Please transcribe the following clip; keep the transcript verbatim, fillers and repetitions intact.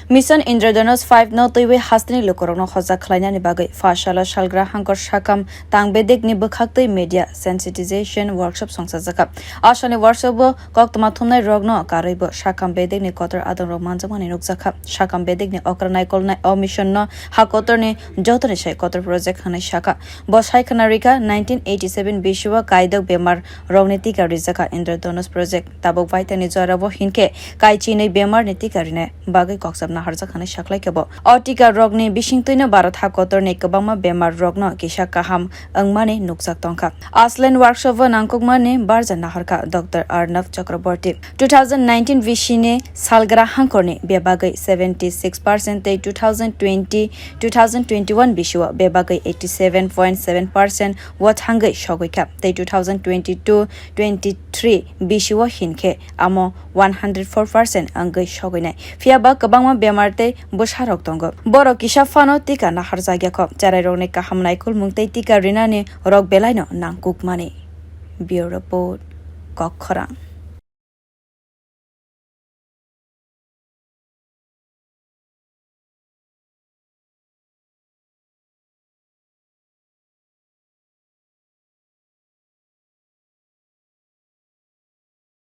Mission Indradhanush five no twiwi hasteni lukurokno hojak khlainani bagwi pha salo salgra hangkor sakam tang bedekni bwkhaktwi media sensitization workshop songchajakha. Aswkni workshop o koktwma thumnai rokno karwibo sakam bedekni kotor adongrok manjakmani nukjakha. Sakam bedekni okra naikolnai o mission no ha kotorni jotoni sai kotor project hwnwi sakha. Bo sai khwna rikha nineteen eighty seven bisio kaidok bemar rokni tika rijakha Indradhanush project. Tabuk baithangni jorabo hinkhe kaichinwi bemarni tika rina bagwi kokjam naharjak hwnwi saklaikha bo. O tika rokni bisingtwino Bharat ha kotorni kwbangma bemar rokno kisa kaham wngmani nukjak tongkha. Aslen workshop o nangkukmani barja naharkha Doctor Arnab Chakraborty. Two thousand nineteen bisini salgra hangkorni bebagwi seventy six percent tei two thousand twenty, two thousand twenty-one bisio bebagwi eighty seven point seven percent o thangwi sogwikha tei two thousand twenty-two twenty-three bisio hinkhe amo one hundred four percent wngwi sogwinai. Phiyaba kwbangma bemar tei bwsarok tongo. Borok kisa phano tika naharjakya kho. Cherairokni kaham naikolmung tei tika rinani rok belaino nangkukmani. Bureau Report, Kokkhorang.